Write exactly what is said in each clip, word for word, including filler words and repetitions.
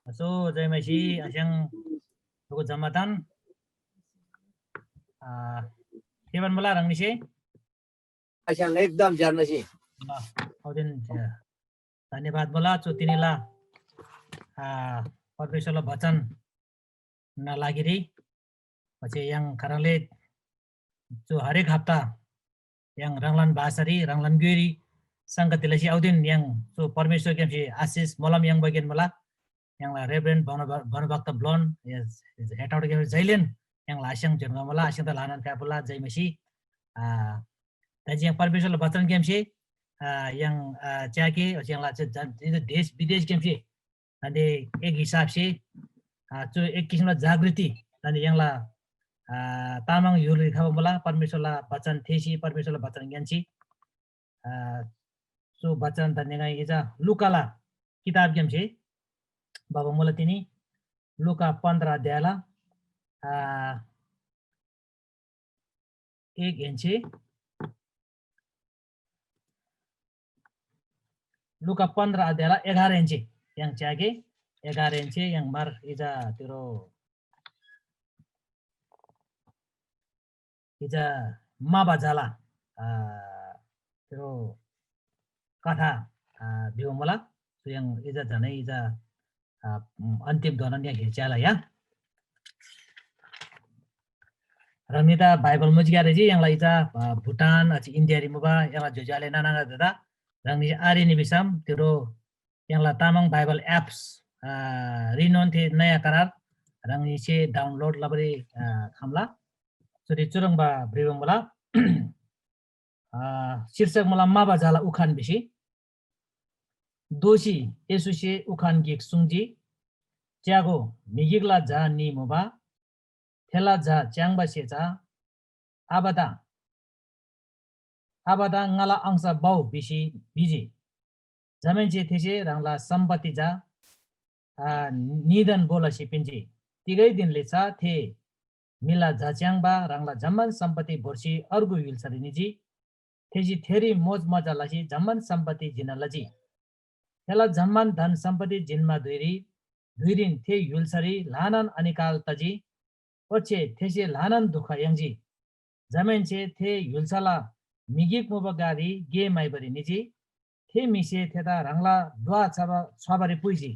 So जय मसी आस्याङ थुगु जम्मादान। आ, के भन्नु होला ह्राङनीसे? आस्याङ एकदम ज्यान मसी। ल, औदिन धन्यवाद मुला चु तिनीला आ, परमेश्वरला वचन ना लागिरी। पछि य्‍हाङ खाह्रङ्ले चु हरेक हप्ता य्‍हाङ ह्राङलान भाषारी ह्राङलान ग्‍योइरी संगति लसी औदिन य्‍हाङ चु परमेश्वरग्‍यामसे आशिष मोलम याङ्बागेन मुला। य्‍हाङला रेभरेन्ड भानुभक्त ब्लोन हेटआउट ग्‍यामसे जैलेन य्‍हाङला आस्याङ जोन्‍गा मुला। आस्याङ त ल्‍हानान फ्‍याफुला जय मसी। आ, दाइजी य्‍हाङ परमेश्वरला वचन ग्‍यामसे आ, य्‍हाङ आ, च्‍याके य्‍हाङला देश विदेश ग्‍यामसे दान्‍दे एक हिसाबसे आ, चु एक किसिमला जागृति दान्‍दे य्‍हाङला आ, तामाङ य्‍हुलरी खबा मुला। परमेश्वरला वचन थेसी परमेश्वरला वचन ङ्‌यान्‍सी आ, चु वचन दान्‍दे ङाइ इजा लुकाला किताबग्‍यामसे भबा मुला तिनी लुका पन्ध्र अध्यायला आ, एक एन्‍से लुका पन्ध्र अध्यायला एघार एन्‍से य्‍हाङ च्‍यागे एघार एन्‍से य्‍हाङ मार इजा तिरो इजा माबा जाला आ, तिरो कथा आ, भिउ मुला। सुयङ इजा झनै इजा आ, अन्तिम दोनन या घिर च्याला या। ह्राङनीदा बाइबल मुजिक्‍यारे जे य्‍हाङला इजा भुटान अझ इन्डियारी मुबा य्‍हाङला ज्‍योज्‍यो आले नाना आङागदेदा ह्राङनी आरेनी भिसम तिरो य्‍हाङला तामाङ बाइबल एप्स रिनोन थे नयाँ करार ह्राङनीसे डाउनलोड लबारी खम्‍ला। चुरी चुह्रङ्बा भ्रिबा मुला। शीर्षक मुला माबा झाला उखान भिसी। दोःसी येशूसे उखान गिक सुङ्जी, च्‍यागो, म्‍हि गिकला झा न्‍ही मुबा, थेला झा च्‍याङ्बासे चा आबादा आबादा ङाला अंश भउ भिसी भिजी। जमाहेन्‍से थेसे ह्राङला सम्‍पत्ति चा न्‍हीदान भो लसी पिन्‍जी। तिगै धिनले चा थे म्‍हिला झा च्‍याङ्बा ह्राङला जम्‍मान सम्‍पत्ति भोर्सी अर्गु य्‍हुल्‍सारी निजी। थेसे थेरी मोजमजा लसी जम्‍मान सम्‍पत्ति जिन्‍ना लजी। थेला जम्‍मान धन सम्‍पत्ति जिन्‍मा धुइरी धुइरीन थे य्‍हुल्‍सारी ल्‍हानान अनिकाल तजी। ओच्‍छे थेसे ल्‍हानान दुख याङ्जी। जमाहेन्‍से थे य्‍हुल्‍साला म्‍हि गिक मुबा ग्‍लारी गे म्‍हाइबारी निजी। थे म्‍हिसे थेदा ह्राङला ड्‍वा छबा छ्‌वाबारी पुइजी।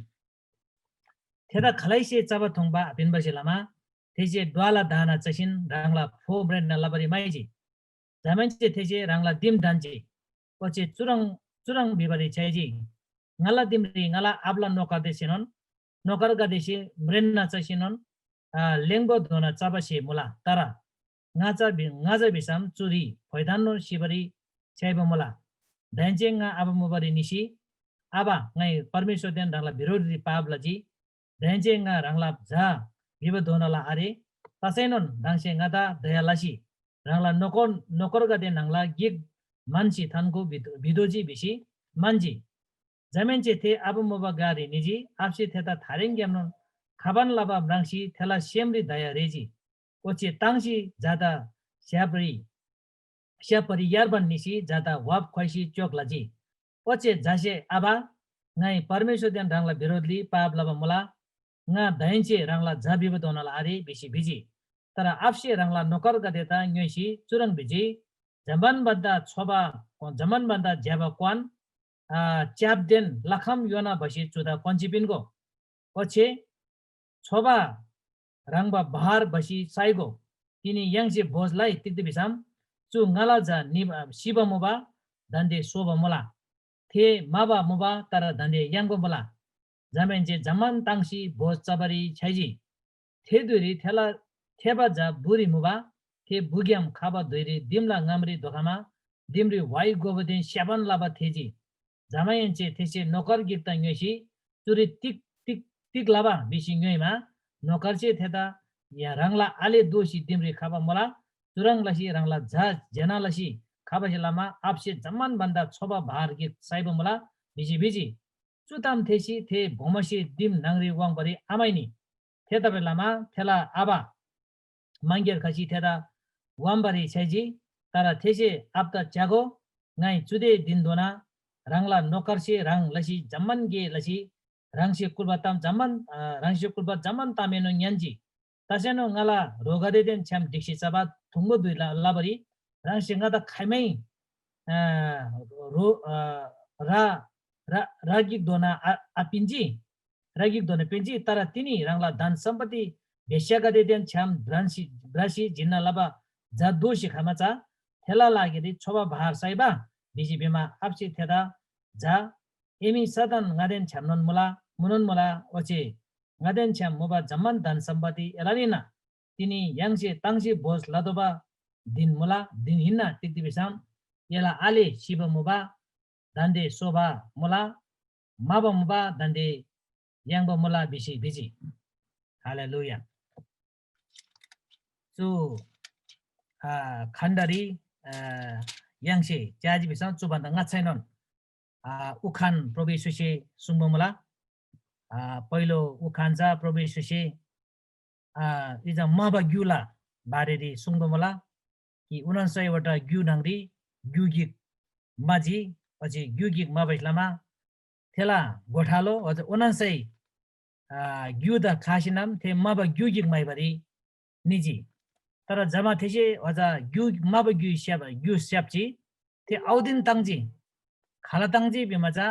थेदा खालैसे चबा थुङ्बा आपिन्‍बासे लमा थेसे ड्‍वाला दाना चसीन ह्राङला फो म्रेन्‍ना लबारी म्‍हाइजी। जमाहेन्‍से थेसे ह्राङला दिम ढन्‍जी। ओच्‍छे चुह्रङ् चुह्रङ् भिबारी छ्‌याइजी, ङाला दिमरी ङाला आबाला नोकरदेसेनोन नोकरगदेसे म्रेन्‍ना चसीनोन लेङ्बोधोना चबा स्‍हे मुला। तर ङाचा ङाचा भिसम चुरी फोइथाननोन सिबारी छ्‌याइबा मुला। दाहेन्‍से ङा आबा मुबारी निसी, आबा, ङाइ परमेश्‍वरदेन ह्राङला बिरोधरी पाप लजी। दाहेन्‍से ङा ह्राङला झा भिबा धोनाला आरे, तसैनोन ह्राङसे ङादा दया लसी ह्राङला नोकर नोकरगदे न्‍हङला गिक म्‍हन्‍सी थान्‍गो भिदोजी भिसी म्‍हन्‍जी। जमाहेन्‍से थे आबा मुबा ग्‍लारी निजी। आबासे थेदा थारेङग्‍यामनोन खबान लबा म्राङ्सी थेला सेमरी दया रेःजी। ओच्‍छे ताङ्सी झादा स्‍याप्‍री स्‍याप्‍बारी यार्बान निसी झादा वाप ख्‍वाइसी च्‍योक लजी। ओच्‍छे झासे आबा, ङाइ परमेश्‍वरदेन ह्राङला बिरोधरी पाप लबा मुला। ङा दाहेन्‍से ह्राङला झा भिबा धोनाला आरे भिसी भिजी। तर आबासे ह्राङला नोकरगदेदा ङ्‌योइसी चुह्रङ् भिजी, जम्‍मान भन्‍दा छोबा जम्‍मान भन्‍दा ज्‍यबा क्‍वान च्‍यापदेन लखम योना भसी चुदा क्‍वान्‍सी पिन्‍गो। ओच्‍छे छोबा ह्रङ्‌बा बहर भसी साइगो। तिनी य्‍हाङसे भोज लइ, तिग्‍दा भिसम चु ङाला झा सिबा मुबा, दान्‍दे सोबा मुला। थे म्‍हाबा मुबा, तर दान्‍दे याङ्बा मुला। जमाहेन्‍से जम्‍मान ताङ्सी भोज चबारी छ्‌याइजी। थे धुइरी थेला थेबा झा बुरी मुबा। थे बुग्‍याम खबा धुइरी दिमला ङामरी धोखमा दिमरी व्‍हाइ गोबादेन स्‍याबान लबा थेःजी। जमाहेन्‍से थेसे नोकर गिकदा ङ्‌योइसी, चुरी तिग तिग तिग लबा? भिसी ङ्‌योइमा, नोकरसे थेदा, या ह्राङला आले दोःसी दिमरी खबा मुला। चुह्रङ् लसी ह्राङला झा ज्‍यना लसी खबासे लमा आबासे जम्‍मान भन्‍दा छोबा बहर गिक साइबा मुला भिसी भिजी। चु ताम थेःसी थे बोमोसे दिम न्‍हङरी वाङ्बारी आम्‍हाइनी। थेतबासेलमा थेला आबा मङग्‍यार खसी थेदा वाम्‍बारी छ्‌याइजी। तर थेसे आबादा, च्‍यागो, ङाइ चुदे धिनधोना ह्राङला नोकरसे ह्रङ् लसी जम्‍मान गे लसी ह्राङसे कुल्‍बा ताम जम्‍मान अ, ह्राङसे कुल्‍बा जम्‍मान तामएनोन ङ्‌यान्‍जी। तसैनोन ङाला ह्रोगदेदेन छ्‌याम ढिक्‍सी चबा थुङ्‍गो धुइ ल लबारी ह्राङसे ङादा खाइमै अ, ह्रो अ, रा रा रा गिकधोना आ आपिन्‍जी। रा गिकधोना पिन्‍जी, तर तिनी ह्राङला धन सम्‍पत्ति बेश्‍यागदेदेन छ्‌याम भ्रान्‍सी भ्रसी जिन्‍ना लबा झा दोःसी खमा चा थेला लागिरी छोबा बहर साइबा? भिसी भिमा, आबासे थेदा, झा, एमी सदन ङादेन छ्‌यामनोन मुला, मुनोन मुला, ओच्‍छे ङादेन छ्‌याम मुबा जम्‍मान धन सम्‍पत्ति एलान हिन्‍ना। तिनी य्‍हाङसे ताङ्सी भोज लतोःबा धिन मुला, धिन हिन्‍ना। तिग्‍दा भिसम एला आले सिबा मुबा, दान्‍दे सोबा मुला, म्‍हाबा मुबा, दान्‍दे याङ्बा मुला भिसी भिजी। हालेलुया। चु आ, खण्‍डरी आ, य्‍हाङसे च्‍याजी भिसम चु भन्‍दा ङाच्‍छाएनोन आ, उखान प्रभु येशूसे सुङ्बा मुला। आ, पहिलो उखान चा प्रभु येशूसे आ, इजा म्‍हाबा ग्‍युला बारेरी सुङ्बा मुला कि उनन्‍सयवटा ग्‍यु न्‍हङरी ग्‍यु गिक म्‍हाजी, ओच्‍छे ग्‍यु गिक म्‍हाबासे लमा थेला गोठालो ओच्‍छे उनन्‍सै आ, ग्‍युदा ख्‍लासीनम थे म्‍हाबा ग्‍यु गिक म्‍हाइबारी निजी। तर जमा थेसे ओजा ग्‍यु म्‍हाबा ग्‍यु स्‍याबा ग्‍यु स्‍याप्‍जी, थे औदिन ताङ्जी। खाल ताङ्जी भिमा चा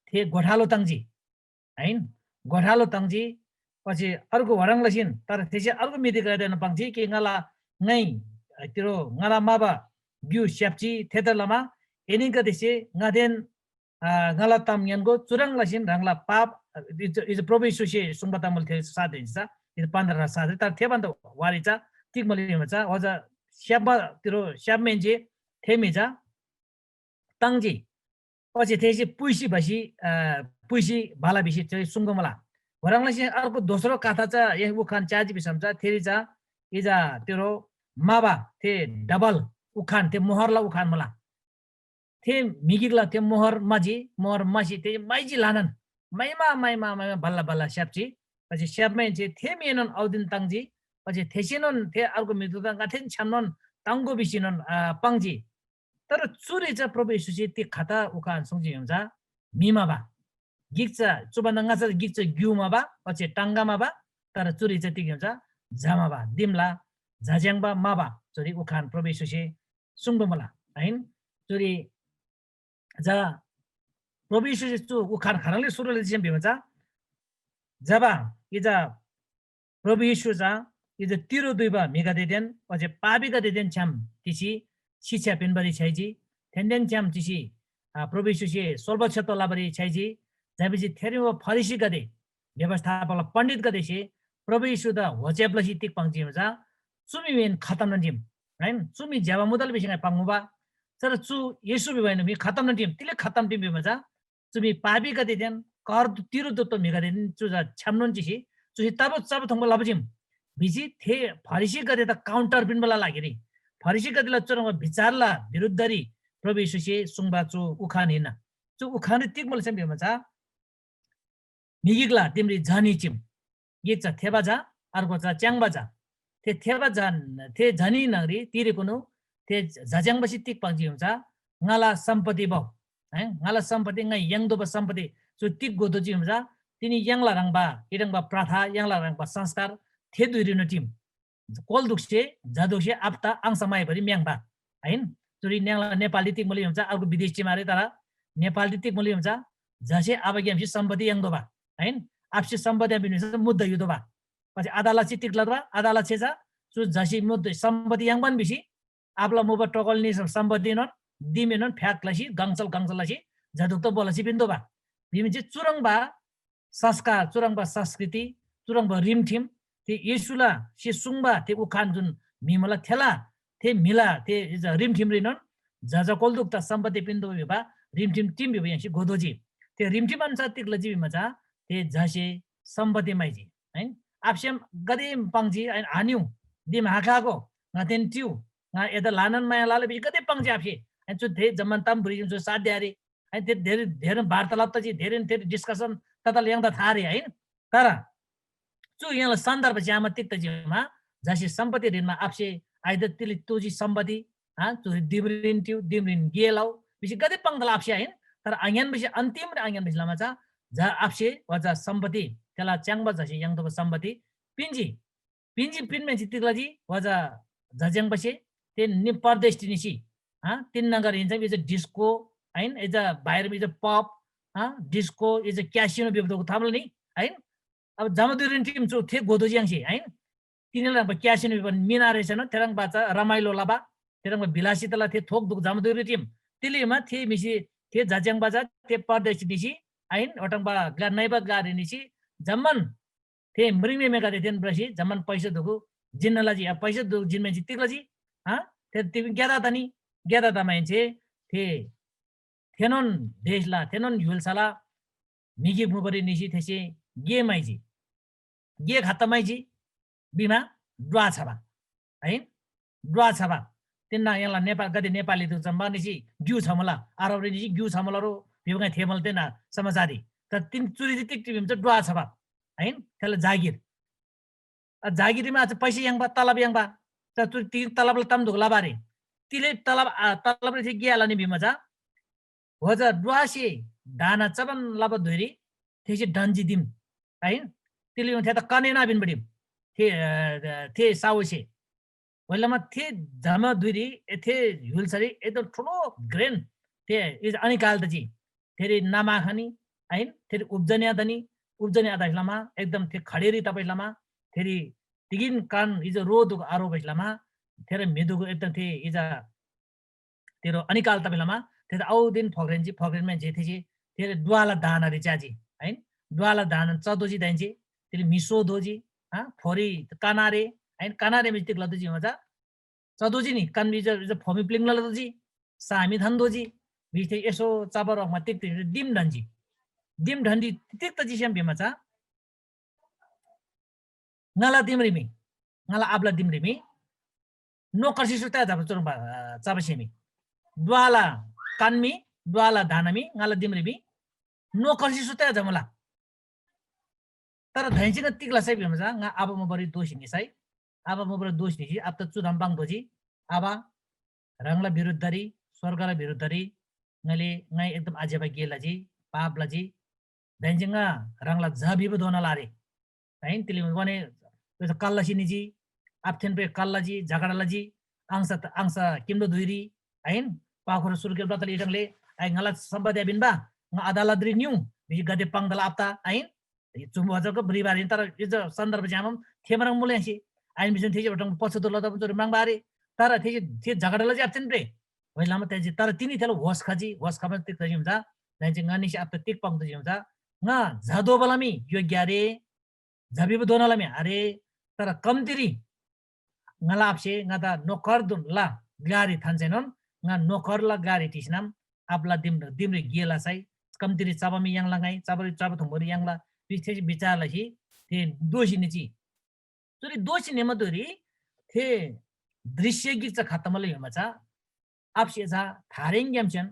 थे गोठालो ताङ्जी। आइन? गोठालो ताङ्जी। ओच्‍छे अर्गु व्‍हाह्रङ् लसीन, तर थेसे अर्गु म्‍हिगदेएनोन पाङ्जी कि ङाला ङाइ तिरो ङाला म्‍हाबा ग्‍यु स्‍याप्‍जी, थेतबासेलमा एनीगदेसे ङादेन आ, ङाला ताम ङ्‌यान्‍गो, चुह्रङ् लसीन ह्राङला पाप, अ, इज, इज प्रभु येशूसे सुङ्बा ताम मुला थे साथ हिन्‍सा, इज पन्ध्र साथ, तर थे भन्‍दा वारी चा तिग मुला भिमा चा, ओजा स्‍याप्‍बा तिरो स्‍याप्‍माहेन्‍से थे म्‍हि चा ताङ्जी। ओच्‍छे थेसे पुइसी भसी, अ, पुइसी भला भिसी थे सुङ्बा मुला। ओह्रङ् लसीन अर्को दोस्रो कथा चा यस उखान च्‍याजी भिसम चा थेरी चा इजा तिरो म्‍हाबा थे डबल उखान, थे मोहरला उखान मुला। थे म्‍हि गिकला थे मोहर म्‍हाजी, मोहर म्‍हासी थे म्‍हाइजी ल्‍हानान म्‍हाइमा, म्‍हाइमा, म्‍हाइमा बल्‍ल बल्‍ल स्‍याप्‍जी। ओच्‍छे स्‍याप्‍माहेन्‍से थे म्‍हिएनोन औदिन ताङ्जी। ओच्‍छे थेसेनोन थे अर्गु म्‍हिदुदा ङाथेन छ्‌यामनोन ताङ्‍गो भिसीनोन, अ, पाङ्जी। तर चुरी चा प्रभु येशूसे तिग खता उखान सुङ्जी भिम चा म्‍हि म्‍हाबा। गिक चा चु भन्‍दा ङाच्‍छा गिक चा ग्‍यु म्‍हाबा, ओच्‍छे टाङगा म्‍हाबा, तर चुरी चा तिग भिम चा झा म्‍हाबा, दिमला झा झ्‍याङ्बा म्‍हाबा। चुरी उखान प्रभु येशूसे सुङ्बा मुला, आहिन? चुरी चा प्रभु येशूसे चु उखान खाह्रङ्ले सुरु लजी भिमा चा, जब इजा प्रभु येशू चा इजा तिरो दुइबा म्‍हिगदेदेन ओच्‍छे पापीगदेदेन छ्‌याम चिसी शिक्षा पिन्‍बारी छ्‌याइजी, थेन्‍देन छ्‌याम चिसी, आ, प्रभु येशूसे सोल्‍बा छेत्‍तो लबारी छ्‌याइजी। जैबीजी थेरी मुबा फरिसीगदे, व्यवस्थापकला पण्डितगदेसे प्रभु येशूदा होचेप लसी तिग पाङ्जी भिमा चा, चु म्‍हिएन खतम लन्‍जीम, आहिन? चु म्‍हि ज्‍यबा मुतल भिसी ङाइ पाङ्मुबा। तर चु येशू भिबा हिन्‍ना म्‍हि खतम लन्‍जीम, तिले खतम टिम भिमा चा, चु म्‍हि पापीगदेदेन कर तिरो दुत्तो म्‍हिगदेदेन चु चा छ्‌यामनोन चिसी चुसे ताबो चबा थोङ्बा लबा चीम भिसी थे फरिसीगदेदा काउन्टर पिन्‍बाला लागिरी फरिसीगदेला चुह्रङ्बा विचारला विरुद्धरी प्रभु येशूसे सुङ्बा चु उखान हिन्‍ना। चु उखानरी तिग मुला सेम भिमा चा, म्‍हि गिकला दिमरी झा न्‍ही चीम। गिक चा थेबा झा, अर्को चा च्‍याङ्बा झा। थे थेबा झा, थे झा न्‍ही न्‍हङरी तिरेकुनु थे झा च्‍याङ्बासे तिग पाङ्जी भिम चा, ङाला सम्‍पत्ति भउ। हैं, ङाला सम्‍पत्ति, ङाइ याङ्तोःबा सम्‍पत्ति चु तिग गोदोजी भिम चा, तिनी य्‍हाङला ह्रङ्‌बा, इह्रङ्‌बा प्रथा, य्‍हाङला ह्रङ्‌बा संस्कार थे धुइरीनोन टिम। कोल दुख्‍से, झा दुख्‍से, आप्‍ता आङसा माइबारी म्‍याङ्बा। आहिन? चुरी न्‍याङला नेपालरी तिग मुला भिम चा, अर्को विदेश चिमारे, तर नेपालरी तिग मुला भिम चा, झसे आबाग्‍यामसे सम्‍पत्ति याङ्तोःबा। आहिन? आबासे सम्‍पत्ति याङ्बा भिम चा मुद्दा युतोःबा। पछि अदालतसे तिग लतोःबा, अदालतसे चा चु झसे मुद्दा सम्‍पत्ति याङ्बान भिसी आबाला मुबा टोकल नि सम्‍पत्तिनोन दिमएनोन फ्‍याक लसी गङसल गङसल लसी झा दुख्‍तो बोलसी पिन्‍तोःबा। भिम चा चुह्रङ्बा संस्कार, चुह्रङ्बा संस्कृति, चुह्रङ्बा रिमठिम, थे येशूला से सुङ्बा थे उखान जुन म्‍हि मुला थेला, थे म्‍हिला थे रिमठिमरीनोन झा झा कोल दुख्‍ता सम्‍पत्ति पिन्‍तोःबा भिबा रिमठिम टिम भिबा य्‍हाङसे घोतोःजी। थे रिमठिम अन्‍सार तिग लजी भिमा चा थे झासे सम्‍पत्ति म्‍हाइजी। है? आबासेम गाते पाङ्जी, आहिन, हानिउ, दिम हाख्‍लागो, ङादेन टिउ, ङा एदा ल्‍हानान माया लला भिसी गाते पाङ्जी आबासे। आहिन, चु थे जम्‍मान ताम भुइरीजी चु साध्‍य आरे। है, थे धेरै, धेरै वार्तालाप तजी, धेरै, धेरै discussion ततल य्‍हाङदा था आरे, है। तर चु य्‍हाङला सन्दर्भ च्‍यामा तिग तजी मा, जसे सम्पत्ति ऋणमा आबासे आइदर तिली तोजी सम्पत्ति, हाँ, चुरी दिमरीन टिउ, दिमरीन गे लउ, भिसी गाते पाङ्तला आबासे, है। तर आङ्‌यान भिसी अन्तिम रे आङ्‌यान भिसी लमा चा, झा आबासे वा झा सम्पत्ति, थेला च्याङ्बा झासे याङ्तोःबा सम्पत्ति पिन्‍जी। पिन्‍जी पिन्‍माहेन्‍से तिग लजी? वा झा झा च्याङ्बासे ते नि परदेशरी निसी, हा, तीन नगर हिँड्छौँ, इज डिस्को, आइन, इज बाहिर, इज पब, हा, डिस्को, इज क्यासिनो बेब्दोको थाम्‍ला नि, आइन। अब जम्मा दुई रिन टिम चु थे गोदो ज्याङ्सी, आइन। तिनीला क्यासिनो बेबन मिना रहेछन, थेरङ बाचा रमाइलो लबा, थेरङ बिलासी तला थे थोक दुक जम्मा दुई रिन टिम। तिलीमा थे मिसी थे झा च्याङ्बा झा थे परदेशरी निसी, आइन, ओटङबा ग्ला नैबा ग्लारी निसी जम्‍मान थे म्रिङम्‍हेमेगदेदेन भ्रसी जम्‍मान पैसा दुगु जिन्‍ना लजी। अब पैसा दुगु जिन्‍माहेन्‍से तिग लजी? हा? थे तिग ग्‍यादा तनी, ग्‍यादा तमाहेन्‍से थे थेनोन देशला, थेनोन य्‍हुल्‍साला म्‍हि गिक मुबारी निसी थेसे गे म्‍हाइजी। गे खत्ता म्‍हाइजी भिमा ड्वा छबा। आइन? ड्वा छबा। तेन्‍ना य्‍हाङला नेपाल, गदे नेपाली दु जम्‍बा निसी ग्‍यु छमुला, अरबरी निसी ग्‍यु छमुला रो भिबा ङाइ थेमल तेन्‍ना समाचारी। त तिन चुरी तिग टिम च ड्वा छबा। आइन? थेला जागिर। अ, जागिरीमा अझ पैसा याङ्बा, तलब याङ्बा। त चु तिग तलबला तम दुगु लबा रे। तिले तलब, आ, तलब रे थे गिया लनी भिमा चा। होजा ड्वासे दाना चबन लबा धुइरी थेसे ढन्‍जी दिम। आइन? तिले थेदा कनेना बिन बडिम। थे, अ, थे साउसे। वैलामा थे जमा धुइरी ए थे य्‍हुल्‍सारी एकदम ठुलो ग्रेन थे इज अनिकाल तजी। थेरी नमा खनी, आइन? थेरी उब्जनी आदनी, उब्जनी आदाइलामा एकदम थे खडेरी तपाईलामा थेरी तिगिन कान इज रो दुगु आरो बैलामा थेर म्‍हि दुगु एकदम थे इजा तेरो अनिकाल तपाईलामा थेदा औ दिन फक्रेन्‍जी, फक्रेन्‍मा जे थेसे थेर ड्वाला दानारी च्याजी, आइन? ड्वाला दाना चदोजी दाइन्‍जी, तेरी म्‍हि सोधोजी, हा? फोरी कानारे, आइन? कानारे म्‍हि तिग लदोजी मजा चदोजी नि, कान इज, इज फोमी प्लिङ लदोजी, सामी थान्दोजी, भिथे यसो चबर अगमा तिग तिग दिम ढन्‍जी। दिम ढन्‍जी तिग तजी स्‍याम भिमा चा, ङाला दिमरी मी, ङाला आबाला दिमरी मी, नोकरसी सुत्ता जब चुरुम बा, चबसे मी, ड्वाला कान मी, ड्वाला धाना मी, ङाला दिमरी मी, नोकरसी सुत्ता जमुला। तर धैंसिन तिग लसै भिमा चा, ङा आबा मुबारी दोषी निसै, आबा मुबारी दोष निसी, अब त चुदाम बाङ दोजी, आबा, ह्राङला विरुद्धरी, स्वर्गला विरुद्धरी, ङाले, ङाइ एकदम आज्‍यबा गे लजी, पाप लजी, दाहेन्‍से ङा ह्राङला झा भिबा धोना लारे। आइन? तिले वने कल्‍लासी निजी, आप्‍थेन पे कल्‍लाजी, झगडा लजी, आङसा, आङसा किम्‍लो धुइरी, आइन? पाखुर सुर्खेल ब्‍लतल इटङले, आइ ङाला सम्‍पत्ति बिन्‍बा, ङा अदालतरी निउ, भिसी गदे पाङ्दला आप्‍ता, आइन? चुम वजक ब्रिबारी, तर इज सन्दर्भ ज्‍यामम थेमरङ मुलेसी, आइन भिजन थेसे बटङ पछुतो लदा चोरी माङ्बारी, तर थेसे, थे झगडा लजी आप्‍थेन पे, वैलामा थेसे, तर तिनी थेला होस खजी, होस खबा तिग तजी हुन्छ, दाहेन्‍से ङनीसे आप्‍ता तिग पाङ्दो जी हुन्छ, ङा झा दोबाला मी योग्य आरे, झा भिबा दोनाला मी आरे, तर कम्‍तीरी ङाला आबासे ङादा नोकरदुनला ग्‍लारी थान्‍सैनोन ङा नोकरला ग्‍लारी टिसीनम आबाला दिम, दिमरी गे लसै कम्‍तीरी चबा मी याङ्ला ङाइ, चबारी चबा थोङ्बारी याङ्ला, भिसी थेसे विचार लसी थे दोःसी निजी। चुरी दोःसी निमा धुइरी थे दृश्य गिक चा खत्तमला युमा चा आबासे चा थारेङग्‍यामसेन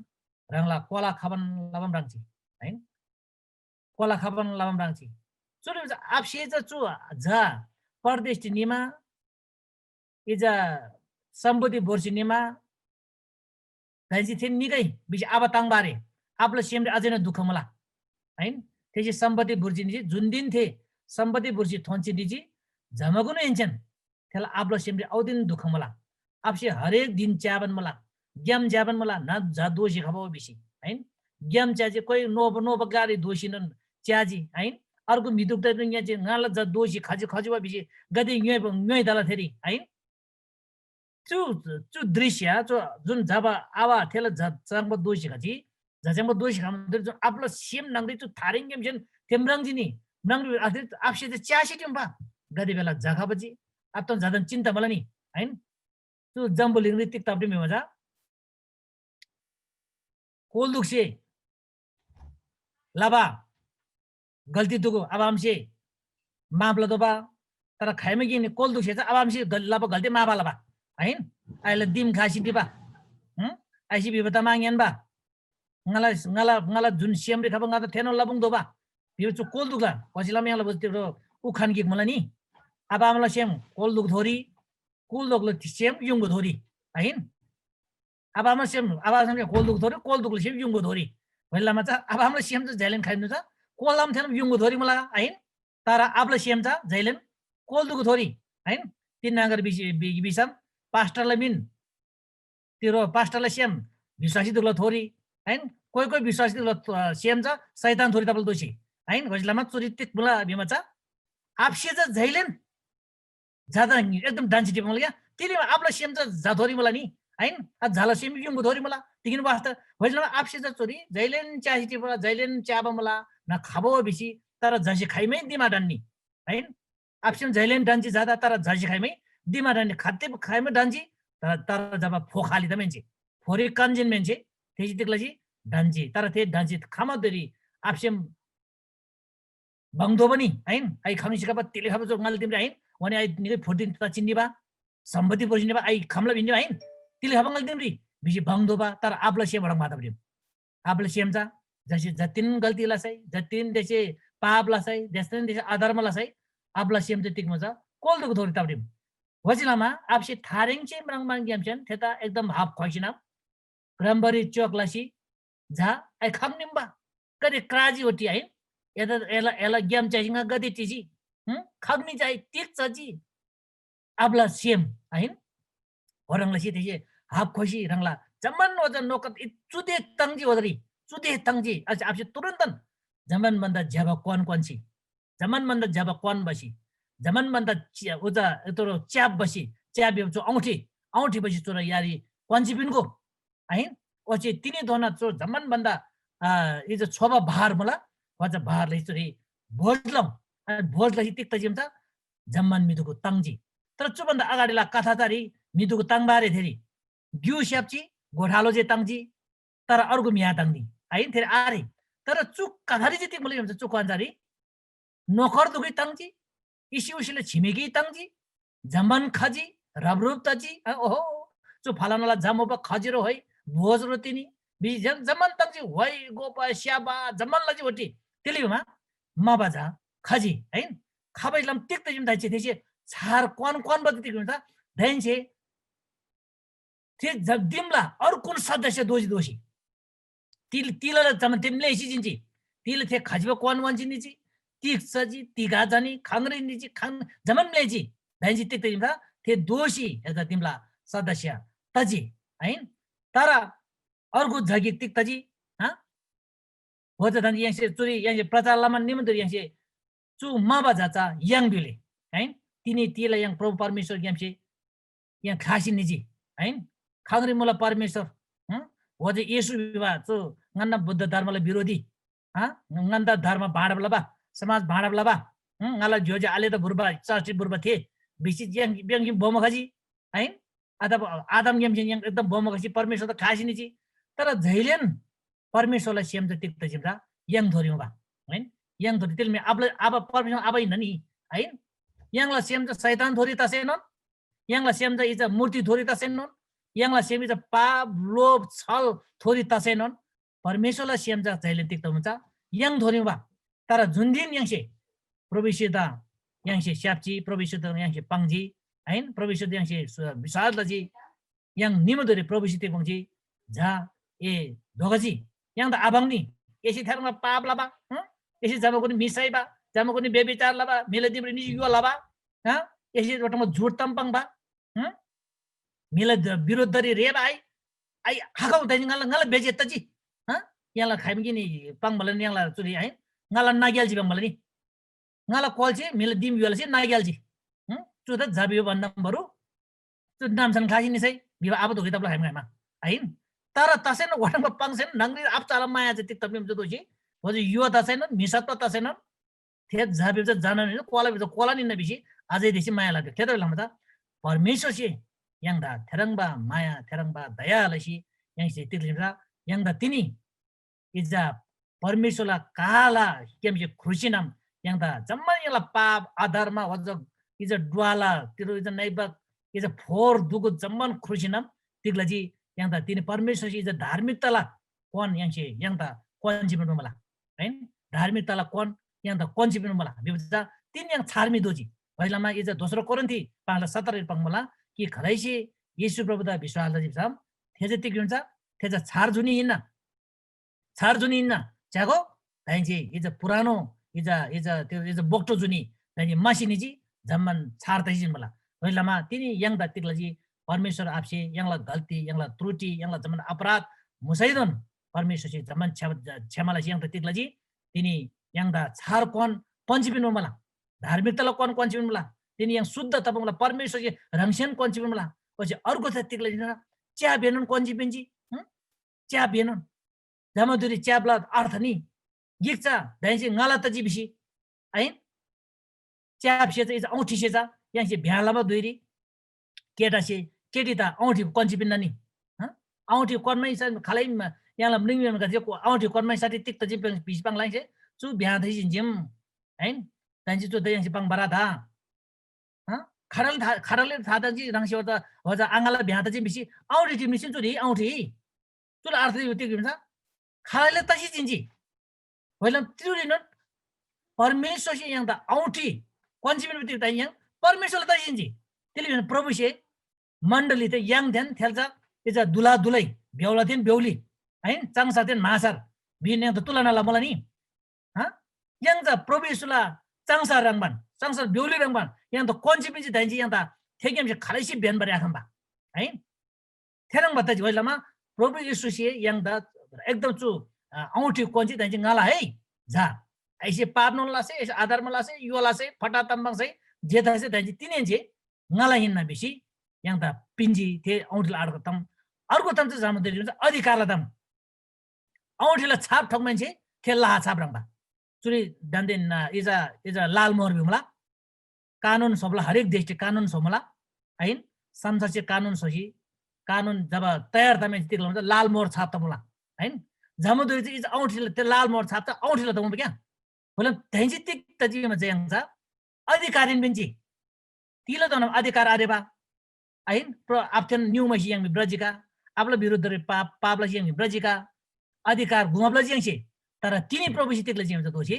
ह्राङला कोला खबान लबान ह्राङ्जी, है? कोला खबान लबान ह्राङ्जी। चुरी चा आबासे चा चु झा परदेशरी निमा, इजा सम्‍पत्ति भोर्सी निमा, दाहेन्‍से थे निगै भिसी आबा ताङ्‍बा आरे। आबाला सेमरी अझैन दुःख मुला। आइन? थेसे सम्‍पत्ति भोर्सी निजी, जुन दिन थे सम्‍पत्ति भोर्सी थोन्‍सी निजी, जमाकुनु हेन्‍सेन थेला आबाला सेमरी औदिन दुःख मुला। आबासे हरेक दिन च्‍याबान मुला, ग्‍याम च्‍याबान मुला, ना झा दोःसी खबा भिसी। आइन? ग्‍याम च्‍याजी कोइ नोबा, नोबा ग्‍लारी दोःसीनोन च्‍याजी। आइन? अर्गु म्‍हि दुख्‍दा ङ्‌याजी ङाला झा दोःसी खजी, खजी वा भिसी गदे ङ्‌योइ, ङ्‌योइ तला थेरी। आइन? चु, चु दृश्य, चु जुन जब आबा थेला झ-, च्याङ्बा दोःसी खजी, झा च्याङ्बा दोःसी खमा जुन आबाला सेम न्‍हङरी चु थारेङग्‍यामसेन थे म्राङ्जी नि, म्राङ्जी आबासे च्‍यासी टिम्‍बा। गदे बेला झा खबाजी, आबादन झादन चिन्ता मला नि, आइन? चु जम्‍बुलिङरी तिग ताप्‍टी म्‍हिमा चा कोल दुगसे लबा गल्‍ती दुगु आबा आमासे माफ लतोःबा, तर खाइमा गिकनी कोल दुगसे चा आबा आमासे गल-, लबा गल्‍ती माफ आलबा, आहिन? आइला दिम खासी टिबा, हँ? आइसी भिबा तमा ङ्‌यान्‍बा, ङाला, ङाला, ङाला जुन सेमरी खबा ङादा थेनोन लबुङ दोबा, भिबा चु कोल दुगला, पछिलाम य्‍हाङला बुझ तिरो उखान गिक मुला नि, आबा आमाला सेम कोल दुग थोरी, कोल दुगला सेम युङगो थोरी, आहिन? आबा आमा सेम, आबा आमा सेम कोल दुग थोरी, कोल दुगला सेम युङगो थोरी। भैलामा चा आबा आमाला सेम चा झ्यालेन खाइनु चा, कोलाम थेनम युङगु थोरी मुला आहिन, तर आबाला सेम चा जैलेन कोल दुगु थोरी आहिन। तिन नागर बिसम पास्टरला मिन तिरो पास्टरला सेम विश्वासी दुगला थोरी आहिन। कोइ कोइ विश्वासी दुगला सेम चा शैतान थोरी तबल दोषी आहिन। घोषलामा चुरी तिक मुला भिमा चा आपसे चा जैलेन ज्यादा एकदम डान्सी टिप मुला क्या। तिनी आपला सेम चा जाथोरी मुला नि आहिन। आ झाला सेम युङगु थोरी मुला। तिगिन वास्ता होइजला आपसे चा चोरी जैलेन च्यासी टिप मुला, जैलेन च्याबा मुला। न खाबो बिसी तर जसी खाइमै दिमा डान्नी आहिन। आपसेम जैलेन डान्सी जादा तर जसी खाइमै दिमा डान्नी। खाते खाइमै डान्सी तर तर जब फो खाली त मेन्चे फोरी कन्जिन मेन्चे तेजी तिकलाजी डान्सी तर ते डान्सी खामा देरी आपसेम बङ्दो पनि आइन। आइ खमिसी खबा तिले खबा जो ङाल दिमरी आइन। वनी आइ निकै फोर्दिन ता चिन्नी बा सम्पत्ति पोर्सिनी बा आइ खमला भिन्नी आइन। तिले खबा ङाल दिमरी बिजी बङ्दो बा तर आपला सेम रङ माता बडिम। आपला सेम चा जसी जतिन गल्ती लसै जतिन देसे पाप लसै जतिन देसे अधर्म लसै आपला सेम चा तिक मजा कोल दुगु थोरी तबडिम। वजिलामा आपसे थारेङ चाहिँ मरङ मरङ ग्यामसेन थेता एकदम हाफ ख्वासिना ग्रम्बरी चोक लसी झा आइ खम्निम्बा गदे क्राजी ओटी आइ एदा एला एला ग्याम चाहिँ गदे टिजी। हं खम्नी चाहिँ तिक चजी। आपला सेम आइन। होरंला सी तेसे हाफ खोसी रंगला जम्मन वजन नोकत इ चुदे तंगजी वदरी चुदे तंगजी। असे आपसे तुरंतन जम्मन बन्दा ज्याबा क्वान क्वानसी जम्मन बन्दा ज्याबा क्वान बसी जम्मन बन्दा उजा तोरो च्याप बसी च्याप यो चो औंठी औंठी बसी चोरा यारी क्वानसी पिनको आइन। ओचे तिनी दोना चो जम्मन बन्दा आ इज छोबा बहार मुला वजा बहार लसी चोरी भोज लौ। अनि भोज लसी तिक्ता जिम त जम्मन मिदुगु तंगजी। तर चु बन्दा अगाडिला कथा तारी मिदुगु तंगबारे थेरी ग्यु स्याप्ची गोठालो जे तंगजी। तर अर्गु म्‍या तंगनी आइन थेरी आरे। तर चु कथारी जे तिक मुला जिम चु क्वान तारी नोकर दुगै तंगजी। इसी उसीले छिमेकी तंगजी। जम्मन खजी रबरुब तजी। अ, ओहो चु फलानाला जम ओपा खजिरो होइ भोज रो तिनी बिजी जन जम्मन तंगजी होइ गोपा स्याबा जम्मन लजी ओटी। तेली मा मा बाजा खजी आइन। खबै लम तिक तजिम दाइचे थेसे छार क्वान क्वान बद तिक हुन्छ। दैनसे थे जब दिमला और कुन सदस्य दोजी दोशी तिल तिलला जम तिम लेसी जिन्ची। तिल थे खजिबा क्वान वान जिन्ची। तिक सजी तिगा जानी खंगरी निची खंग जमन लेजी। दैनसे तिक तजिम थे दोशी एजा दिमला सदस्य तजी आइन। तर अर्गु जगी तिक तजी हाँ होजा धन यङसे चुरी यङसे प्रचार लमा निमन्त्र यङसे चु मबा जा चा यङ बिले आइन। तिनी तिला यङ प्रभु परमेश्वर ग्यामसे यङ खासी निजी आइन। खंगरी मुला परमेश्वर हं होजा येशू विवा चु ङन्ना बुद्ध धर्मला विरोधी हाँ ङन्दा धर्म भाँडब लबा समाज भाँडब लबा हं ङाला ज्योज्यो आले त बुर्बा चर्चित बुर्बा थे बिसी यङ यङ बोम खजी आइन। अथवा आदम ग्यामसे यङ एकदम बोम खसी परमेश्वर त खासी निजी। तर झैलेन परमेश्वरला सेम चा तिग तजिम चा य्‍हाङ थोरी मुबा। आइन? य्‍हाङ थोरी तिलमे आबा आबा परमेश्वर आबा हिन्‍ना नि। आइन? य्‍हाङला सेम चा शैतान थोरी तसैनोन, य्‍हाङला सेम चा इचा मूर्ति थोरी तसैनोन, य्‍हाङला सेम इचा पाप, लोभ, छल थोरी तसैनोन परमेश्वरला सेम चा झैले तिग तमुचा य्‍हाङ थोरी मुबा। तर जुन दिन य्‍हाङसे प्रभु येशूदा य्‍हाङसे स्‍याप्‍जी, प्रभु येशूदा य्‍हाङसे पाङ्जी, आइन? प्रभु येशूदा य्‍हाङसे विश्‍वास लजी, य्‍हाङ निमदोरी प्रभुसे तिग पाङ्जी, झा ए धोगजी, य्‍हाङदा आपाङ्नी, एसे थेह्रङ्बा पाप लबा, हँ? एसे जमाकुनु म्‍हि साइबा, जमाकुनु व्यभिचार लबा, म्‍हिला दिमरी निसी य्‍हो लबा, हँ? एसे ओटमा झुट ताम पाङ्बा, हँ? म्‍हिला द- विरोधरी रेबा आइ, आइ हाकौ दाइजी ङाला ङाला बेइज्जत तजी, हँ? य्‍हाङला खाइम कि नि पाङ्बाला नि य्‍हाङला चुरी आइ, ङाला नाग्‍याल जी पाङ्बाला नि। ङाला क्‍वाल्‍से म्‍हिला दिम य्‍होलसे नाग्‍याल्‍जी। हँ? चु त जब यो भन्‍दा बरु चु नामसन ख्‍लासी निसै भिबा आबा धोकी तबला खाइम खाइमा। आहिन? तर तसेन वटङबा पाङ्सेन न्‍हङरी आबचाला माया चाहिँ तिक्‍तम निम दोःसी, ओजु यो तसैनोन, म्‍हिसत्व तसैनोन, थे जब यो जाना नि क्‍वाला भिजा क्‍वाला निन्‍ना भिसी अझै देसी माया लाग्‍यो। थेतबा लमा त परमेश्‍वरसे य्‍हाङदा थेह्रङ्बा माया, थेह्रङ्बा दया लसी य्‍हाङसे तिर्लिमला य्‍हाङदा तिनी इजा परमेश्‍वरला काला ग्‍यामसे ख्रुसीनम य्‍हाङदा जम्‍मान य्‍हाङला पाप, अधर्म, ओजग इजा ड्वाला तिरो इजा नैबक इजा फोर दुगु जम्‍मान ख्रुसीनम तिग लजी य्‍हाङदा तिनी परमेश्‍वरसे इजा धार्मिकताला क्‍वान य्‍हाङसे य्‍हाङदा क्‍वान जिम्‍मा मुला। आइन? धार्मिकताला क्‍वान य्‍हाङदा क्‍वान जिम्‍मा मुला। भिबा तिन य्‍हाङ छार्मी दोजी। भइलमा इजा दोस्रो कोरिन्थी पाँचला सत्तर पाङ्मुला कि खालैसे येशू प्रभुदा विश्‍वास लजी भिसम थे चाहिँ तिग हुन्छ? थे चाहिँ छार जुनी हिन्‍ना। छार जुनी हिन्‍ना। च्‍यागो? दाहेन्‍से इजा पुरानो इजा इजा त्यो इजा बोक्टो जुनी दाहेन्‍से मासी निजी जम्‍मान छार तसी जिन्‍बला। ओइ लमा तिनी य्‍हाङदा तिग लजी? परमेश्‍वर आबासे य्‍हाङला गल्ती, य्‍हाङला त्रुटि, य्‍हाङला जम्‍मान अपराध मुसैनोन परमेश्‍वरसे जम्‍मान क्षमा, क्षमा लसी य्‍हाङदा तिग लजी? तिनी य्‍हाङदा छार क्‍वान क्‍वान्‍सी पिन्‍बा मुला। धार्मिकताला क्‍वान क्‍वान्‍सी पिन्‍बा मुला। तिनी य्‍हाङ शुद्ध तबा मुला। परमेश्‍वरसे ह्राङसेन क्‍वान्‍सी पिन्‍बा मुला। ओच्‍छे अर्को थे तिग लजी? च्या बेनोन क्‍वान्‍सी पिन्‍जी। हँ? च्या बेनोन। जमाधुरी च्याबला अर्थ नि गिक चा दाहेन्‍से ङाला तजी भिसी। आइन? च्याब सेचा इचा औंठी सेचा य्‍हाङसे भ्‍या लबा धुइरी केटासे केटी ता औंठी क्‍वान्‍सी पिन्‍ना नि। हँ? औंठी क्‍वान्‍मै सा खालै म-, य्‍हाङला म्रिङम्‍हेमेगदे को औंठी क्‍वान्‍मै साठी तिक तजी भिसी पाङ्लाइसे चु भ्‍या थैसी जिम। आइन? दाहेन्‍से चु त य्‍हाङसे पाङ्बा रा ता। हँ? खाडल था-, खाडलले था तजी ह्राङसे होजा, होजा आङाला भ्‍या तजी भिसी औंठी टिम निसिन चुरी औंठी। चुला अर्थ यो तिग हिंसा? खालैले तसी जिन्‍जी। होइलम तिरुरिनोन परमेश्‍वरसे य्‍हाङदा औंठी क्‍वान्‍सी पिन्‍बा तिग ताइ य्‍हाङ परमेश्‍वरला तसी जिन्‍जी। तिली भिन प्रभुसे मण्‍डली ते य्‍हाङदेन थेल्‍चा इजा दुला दुलै, ब्‍याउलादेन ब्‍याउली, आइन? चाङसारदेन म्‍हासार भिन य्‍हाङदा तुलना लमुला नि। हँ? य्‍हाङ चा प्रभु येशूला चाङसार ह्रङ्‌बान, चाङसार ब्‍याउली ह्रङ्‌बान य्‍हाङदा क्‍वान्‍सी पिन्‍सी दाइन्‍जी य्‍हाङदा थेग्‍यामसे खालैसे ब्‍यान्‍बारी आखम्‍बा। आइन? थेह्रङ्बा तजी होइलमा प्रभु येशूसे य्‍हाङदा एकदम चु, अ, औंठी क्‍वान्‍सी दाइन्‍जी ङाला है। जा, ऐसे पापनोन लासे, ऐसे आधारमा लासे, यो लासे, फटा तम्बाङसे, जे थासे दाइन्‍जी तिनेन्‍से ङाला हिन्‍ना भिसी य्‍हाङदा पिन्‍जी थे औंठीला आडको तम। अर्को तम चाहिँ जम्‍मा अधिकारला तम। औंठीला छाप ठोक्‍माहेन्‍से थे लाहा छाप ह्रङ्‌बा। चुरी दान्‍देन, अ, इजा, इजा लाल मोहर भिमुला। कानुन स्‍होबला हरेक देशले कानुन स्‍होमुला। आइन? संसारसे कानुन स्‍होसी, कानुन जब तयार तमाहेन्‍से तिग लमुला, लाल मोहर छाप तमुला। आइन? जम्‍मा धुइरी चाहिँ इजा औंठीला, त्यो लाल मोहर छाप त औंठीला तमुला क्या? होलम दाहेन्‍से तिग तजी भिमा चाहिँ य्‍हाङ चा अधिकारीन पिन्‍जी। तिला धोना अधिकार आरेबा। आइन? प्र-, आबथेन निउ मैसी य्‍हाङ मी ब्रजिका, आबला विरुद्धरी पाप, पाप लसी य्‍हाङ मी ब्रजिका, अधिकार गुमाब लजी य्‍हाङसे। तर तिनी प्रभुसे तिग लजी य्‍हाङदा दोःसी?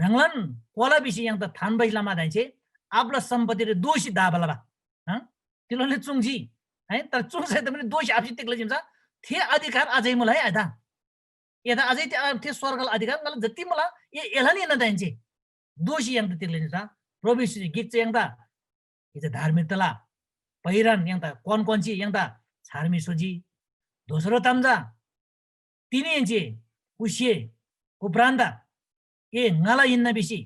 ह्राङलान कोला भिसी य्‍हाङदा थान बैस लमा दाइन्‍से आबला सम्पत्तिरी दोःसी दाबा लबा। हँ? तिलोनले चुङ्जी। है? तर चुङ्सै त पनि दोःसी आबसे तिग लजी भिमा थे अधिकार अझै मुला है आइदा। एदा अझै ते, अ, थे स्वर्गला अधिकार ङाला जति मुला, ए एलान एना दाइन्‍से। दोःसी य्‍हाङदा तिग लजी भिमा प्रभु येशूसे गिक चाहिँ य्‍हाङदा इजा धार्मिकताला पहिरन य्‍हाङदा क्‍वान क्‍वान्‍सी य्‍हाङदा छार्मी स्‍होजी। दोस्रो ताम चा तिनीहेन्‍से उसे उपरान्‍त ए ङाला हिन्‍ना भिसी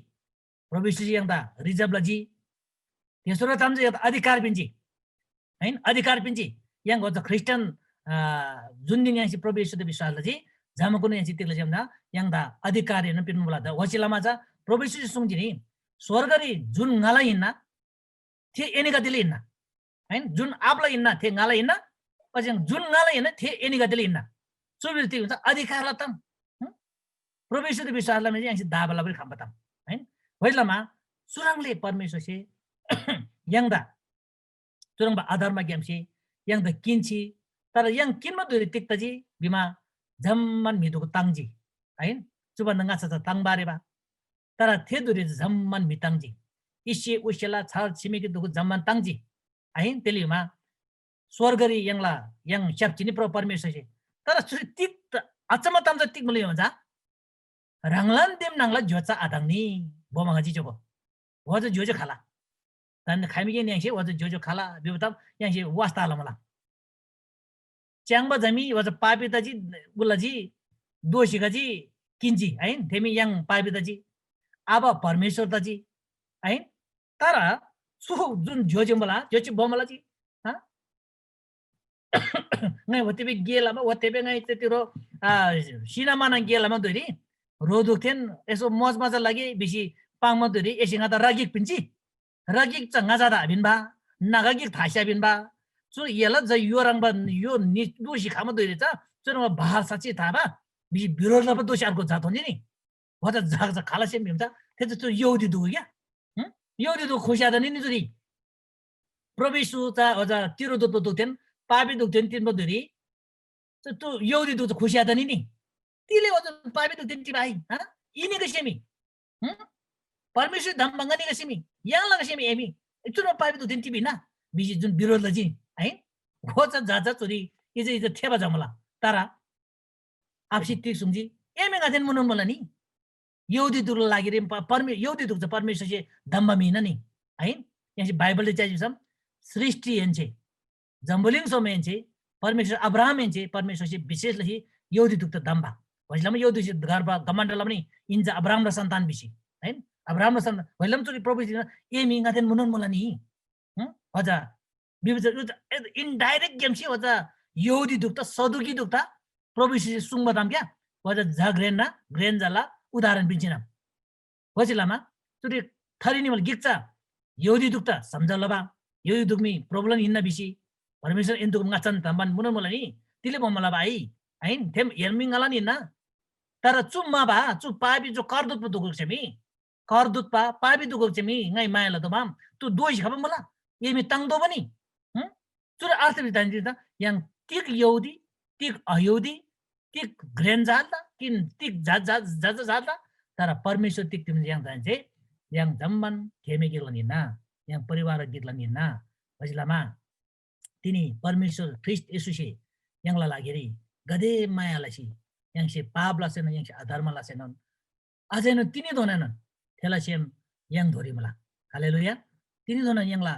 प्रभु येशूसे य्‍हाङदा रिजब लजी। तेस्रो ताम चाहिँ य्‍हाङदा अधिकार पिन्‍जी। हैन? अधिकार पिन्‍जी। य्‍हाङ होजा ख्रीष्‍टियान, अ, जुन दिन य्‍हाङसे प्रभु येशूदा विश्‍वास लजी, जमाकुनु य्‍हाङसे तिग लजी भन्‍दा य्‍हाङदा अधिकार एनोन पिन्‍बा मुला। द-, ओच्‍छे लमा चा प्रभु येशूसे सुङ्जी नि, स्‍वर्गरी जुन ङाला हिन्‍ना, थे एनीगदेले हिन्‍ना। हैन? जुन आबाला हिन्‍ना, थे ङाला हिन्‍ना। ओच्‍छे जुन ङाला हिन्‍ना, थे एनीगदेले हिन्‍ना। चु भित्र तिग हुन्छ? अधिकारला ताम। हँ? प्रभु येशूदा विश्‍वास लमा य्‍हाङसे दाबा लबारी खम्‍बा ताम। हैन? होइलमा चुह्रङ्‌ले परमेश्‍वरसे य्‍हाङदा चुह्रङ्बा अधर्मग्‍यामसे य्‍हाङदा किन्‍सी, तर य्‍हाङ किन्‍बा धुइरी तिग तजी भिमा जम्‍मान म्‍हि दुगु ताङ्जी। आहिन? चु भन्‍दा ङाच्‍छा चा ताङ्बा आरेबा। तर थे धुइरी जम्‍मान म्‍हि ताङ्जी। इसे उसेला छर छिमेकी दुगु जम्‍मान ताङ्जी। आहिन? तेली भिमा स्‍वर्गरी य्‍हाङला य्‍हाङ स्‍याप्‍जी नि प्रभु परमेश्‍वरसे। तर चुरी तिग त अचम्‍म ताम चा तिग मुला भिमा चा ह्राङलान दिम न्‍हङला ज्‍योज्‍यो आताङ्नी, बोमो ङाजी च्‍योगो। ओजा ज्‍योज्‍यो खाला। दान्‍दे खाइमीगेन य्‍हाङसे ओजा ज्‍योज्‍यो खाला भिबा ताम य्‍हाङसे वास्‍ता लमुला। च्‍याङ्बा जमी ओजा पापी तजी, उलाजी दोषी खजी किन्‍जी, आहिन? थेमी य्‍हाङ पापी तजी। आबा परमेश्‍वर तजी, आहिन? तर चु जुन ज्‍योज्‍यो मुला, ज्‍योज्‍यो बोमो लजी, हँ? ङाइ ओतेबे गे लमा, ओतेबे ङाइ तेतिरो, आ, सिनामाना गे लमा धुइरी, ह्रो दुख्‍थेन यसो मोज मजा लगे भिसी पाङ्‌मा धुइरी एसे ङादा रागिक पिन्‍जी। रागिक चा ङाजादा आपिन्‍बा, नागा गिक थास्‍या आपिन्‍बा। चु एला ज यो ह्रङ्‌बा यो नि दोषी खमा धुइरी चा चुह्रङ्बा बहाल साँच्‍ची थाबा भिसी बिरोध लबा दोषी अर्को जात हुन्‍जी नि। ओजा जाग चा खाला सेम भिम चा, थे चा चु यहूदी दुगु क्या? हँ? यहूदी दुगु खुस्‍यादा नि निजुरी। प्रभु येशू चा ओजा तिरो दुत्‍बा दुग्‍थेन, पापी दुग्‍थेन तिन्‍बा धुइरी। चु तु यहूदी दुग्‍थ खुस्‍यादा नि नि। तिले ओजा पापी दुग्‍थेन टिबा आइ? हँ? इनी कसेमी। हँ? परमेश्‍वर धम्‍बा ङनी कसेमी। य्‍हाङला कसेमी एमी। चुनो पापी दुग्‍थेन टिबी ना। भिसी जुन बिरोध लजी। आइ? ओजा जा जा चुरी इजा इजा थेबा जमला। तर आबासे तिग सुङ्जी? एमे ङादेन मुनोन मुला नि। यहूदी दुगला लागिरी प-, परमे-, यहूदी दुग चा परमेश्वरसे धम्बा म्‍हि हिन्‍ना नि, है? यहाँसे बाइबलले च्‍याजी भिसम सृष्टिहेन्‍से, जम्‍बुलिङ सोमहेन्‍से, परमेश्वर अब्राहमहेन्‍से परमेश्वरसे विशेष लसी यहूदी दुगदा धम्‍बा। ओइसे लमा यहूदीसे गर्व घमण्‍ड लमा नि यिन चा अब्राहमला सन्तान भिसी, है? अब्राहमला सन्तान। ओइसे लमा चुरी प्रभुसे एमी ङादेन मुनोन मुला नि। हं? अझ बिबुचा इनडाइरेक्ट गेमसे अझ यहूदी दुगदा, सदुकी दुगदा प्रभुसे सुङ्बा ताम क्या? अझ झा घ्रेन्‍ना, घ्रेन झाला उदाहरण पिन्‍सिनम। ओसे लमा चुरी थरी निमल गिक चा यहूदी दुगदा सम्झा लबा, यहूदी दुगमी प्रभुलान हिन्‍ना भिसी परमेश्वर एन दुगम ङाच्‍छान धम्‍बान मुनोन मुला नि, तिले बोमल लबा आइ? आहिन? थेम एनमी ङालान हिन्‍ना। तर चु मा बा, चु पापी जो करदुत दुगुक छेमी, करदुत पा, पापी दुगुक छेमी ङाइ माया लदोमाम, तु दोइसी खबा मुला? एमी ताङ दोबा नि? हं? चुर अर्थ भित्तान चिन्ता, य्‍हाङ तिग यहूदी, तिग अयहूदी, तिग घ्रेन जातला, किन तिग जात, जात, जात, जातला, तर परमेश्वर तिग तिम य्‍हाङ जान्‍से, य्‍हाङ जम्‍मान थेमे गिकलान हिन्‍ना, य्‍हाङ परिवार गिकलान हिन्‍ना। ओइसे लमा तिनी परमेश्वर ख्रीष्‍ट येशूसे य्‍हाङला लागिरी गदे माया लसी, य्‍हाङसे पाप लसेनोन, य्‍हाङसे अधर्म लसेनोन, अझैनोन तिनीधोनानोन थेला सेम य्‍हाङ धोरी मुला। हालेलुया। तिनीधोनान य्‍हाङला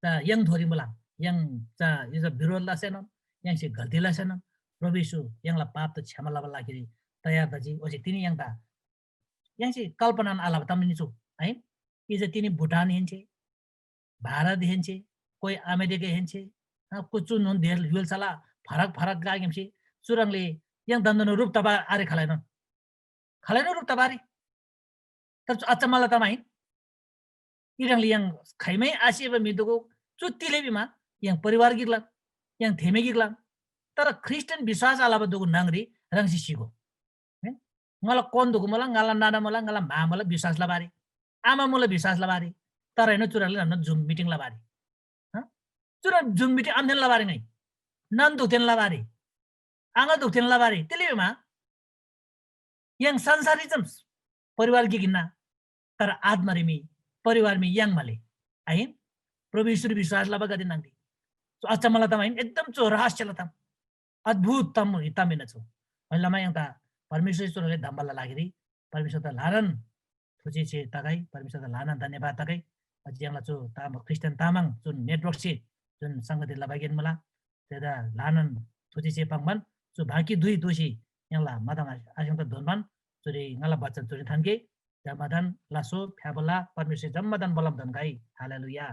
चा य्‍हाङ धोरी मुला। य्‍हाङ चा इजा विरोध लसेनोन, य्‍हाङसे गल्ती लसेनोन, प्रभु येशू य्‍हाङला पाप त क्षमा लबा लागिरी तयार तजी। ओच्‍छे तिनी य्‍हाङदा य्‍हाङसे कल्पनान आलबा ताम नि चु, है? इजा तिनी भुटान हेन्‍से, भारत हेन्‍से, कोइ अमेरिका हेन्‍से, अ, कुचु नुन देश य्‍हुल्‍साला फरक फरक गाग्‍यामसे चुह्रङ्ले य्‍हाङ दन्दन रूप तबा आरे खलैनोन। खलैनोन रूप तबा आरे। तर चु अचम्‍मला ताम आहिन। इह्रङ्ले य्‍हाङ खाइमै आसेबा म्‍हि दुगु चु तिले भिमा य्‍हाङ परिवार गिकला, य्‍हाङ थेमे गिकला। तर ख्रीष्‍टियन विश्‍वास आलबा दुगु न्‍हङरी ह्राङसे सिगो। हैं? ङाला कोन दुगु मुला, ङाला नाना मुला, ङाला म्‍हा मुला विश्‍वास लबारी। आमा मुला विश्‍वास लबारी। तर हैन चुराले नन्‍ना जुम मिटिङ लबारी। हँ? चुरा जुम मिटिङ आमथेन लबारी ङाइ। नान दुगथेन लबारी। आङा दुगथेन लबारी। तिले भिमा य्‍हाङ संसाररी चम परिवार गिक हिन्‍ना, तर आत्‍मारी मी परिवार मी य्‍हाङ मले। आहिन? प्रभु येशूरी विश्‍वास लबागदे न्‍हङरी। चु अचम्‍मला ताम आहिन, एकदम चु रहस्यला ताम। अद्भुत ताम, ताम हिन्‍ना चु। ओइलमा य्‍हाङदा परमेश्‍वर चुराले धम्‍बाला लागिरी परमेश्‍वरदा ल्‍हानान थुची छे तगै, परमेश्‍वरदा ल्‍हानान धन्‍यवाद तगै। अझ य्‍हाङला चु ताम, ख्रीष्‍टियन तामाङ जुन नेटवर्कसे जुन संगति लबागेन मुला, थेदा ल्‍हानान थुची छे पाङ्‌बान चु बाँकी दुई दोःसी य्‍हाङला माताम आस्‍याङदा धोन्‍बान चुरी ङाला बचन चुरी थान्‍गे। जम्‍मादान लासो फ्‍याबला परमेश्‍वर जम्‍मादान बलम धन्‍गै। हालेलुया।